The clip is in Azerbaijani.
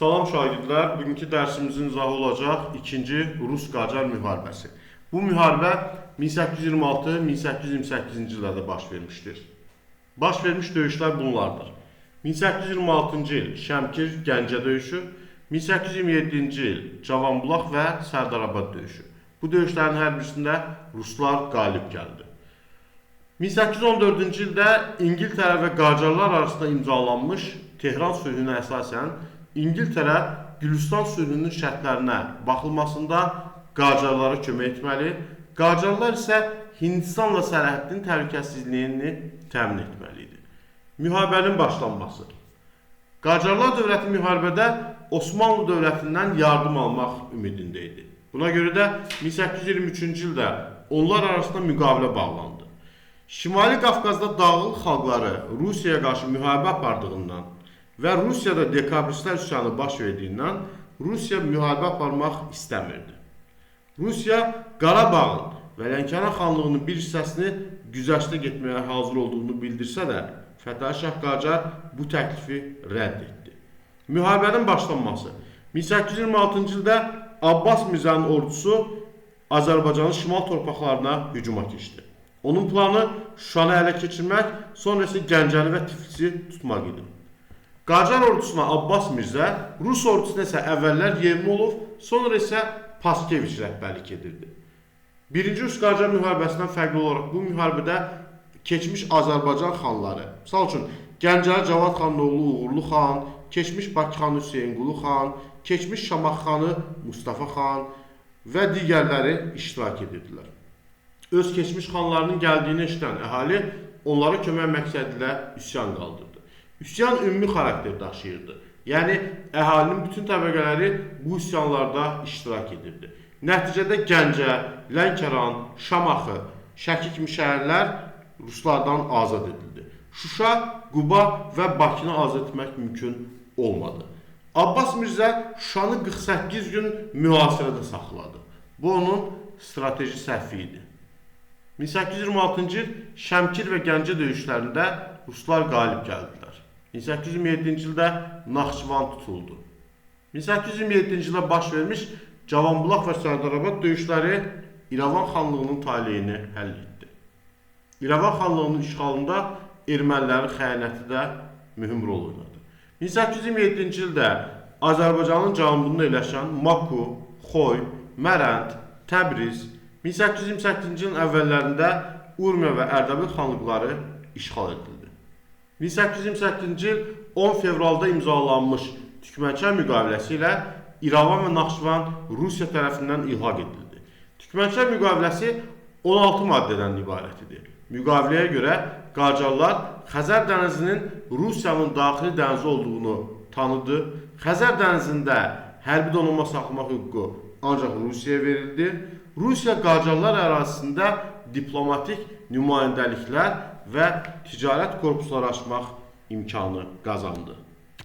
Salam şagirdlər, bugünkü dərsimizin izahı olacaq 2-ci Rus-Qacar müharibəsi. Bu müharibə 1826-1828-ci illərdə baş vermişdir. Baş vermiş döyüşlər bunlardır. 1826-cı il Şəmkir-Gəncə döyüşü, 1827-ci il Cavanbulaq və Sərdarabad döyüşü. Bu döyüşlərin hər birisində ruslar qalib gəldi. 1814-cü ildə İngiltərə və Qacarlar arasında imzalanmış Tehran sülhünə əsasən İngiltərə Gülüstan sülhünün şərtlərinə baxılmasında Qacarlara kömək etməli, Qacarlar isə Hindistanla sərhəddin təhlükəsizliyini təmin etməli idi. Müharibənin başlanması. Qacarlar dövləti müharibədə Osmanlı dövlətindən yardım almaq ümidində idi. Buna görə də 1823-cü ildə onlar arasında müqavilə bağlandı. Şimali Qafqazda dağlıq xalqları Rusiyaya qarşı müharibə apardığından və Rusiyada dekabristlər üsyanı baş verdiyindən Rusiya müharibə aparmaq istəmirdi. Rusiya Qarabağın və Lənkəran xanlığının bir hissəsini güzəştə getməyə hazır olduğunu bildirsə də, Fətəli Şah Qacar bu təklifi rədd etdi. Müharibənin başlanması. 1826-cı ildə Abbas Mirzənin ordusu Azərbaycanın şimal torpaqlarına hücuma keçdi. Onun planı Şuşanı ələ keçirmək, sonra isə Gəncəni və Tiflisi tutmaq idi. Qacar ordusuna Abbas Mirzə, Rus ordusuna isə əvvəllər Yermolov, sonra isə Paskeviç rəhbərlik edirdi. Birinci Rus-Qacar müharibəsindən fərqli olaraq bu müharibədə keçmiş Azərbaycan xanları, misal üçün Gəncəli Cavad xanın oğlu Uğurlu xan, keçmiş Bakı xanı Hüseynqulu xan, keçmiş Şamaxı xanı Mustafa xan və digərləri iştirak edirdilər. Öz keçmiş xanlarının gəldiyini eşidən əhali onlara kömək məqsədi ilə üsyan qaldırdı. Üsyan ümumi xarakter daşıyırdı. Yəni, əhalinin bütün təbəqələri bu üsyanlarda iştirak edirdi. Nəticədə Gəncə, Lənkəran, Şamaxı, Şəki kimi şəhərlər ruslardan azad edildi. Şuşa, Quba və Bakını azad etmək mümkün olmadı. Abbas Mirzə Şuşanı 48 gün mühasirədə saxladı. Bu onun strateji səhvi idi. 1826-cı il Şəmkir və Gəncə döyüşlərində ruslar qalib gəldilər. 1827-ci ildə Naxçıvan tutuldu. 1827-ci ildə baş vermiş Cavanbulaq və Sərdarabad döyüşləri İrəvan xanlığının taleyini həll etdi. İrəvan xanlığının işğalında ermənilərin xəyanəti də mühüm rol oynadı. 1827-ci ildə Azərbaycanın cənubunda yerləşən Maku, Xoy, Mərənd, Təbriz, 1828-ci ilin əvvəllərində Urmiya və Ərdəbil xanlıqları işğal edildi. 1828-ci il 10 fevralda imzalanmış Türkmənçay müqaviləsi ilə İrəvan və Naxçıvan Rusiya tərəfindən ilhaq edildi. Türkmənçay müqaviləsi 16 maddədən ibarət idi. Müqaviləyə görə Qacarlar Xəzər dənizinin Rusiyanın daxili dənizi olduğunu tanıdı. Xəzər dənizində hərbi donanma saxlamaq hüququ ancaq Rusiyaya verildi. Rusiya Qacarlar ərazisində diplomatik nümayəndəliklər və ticarət korpusları açmaq imkanı qazandı.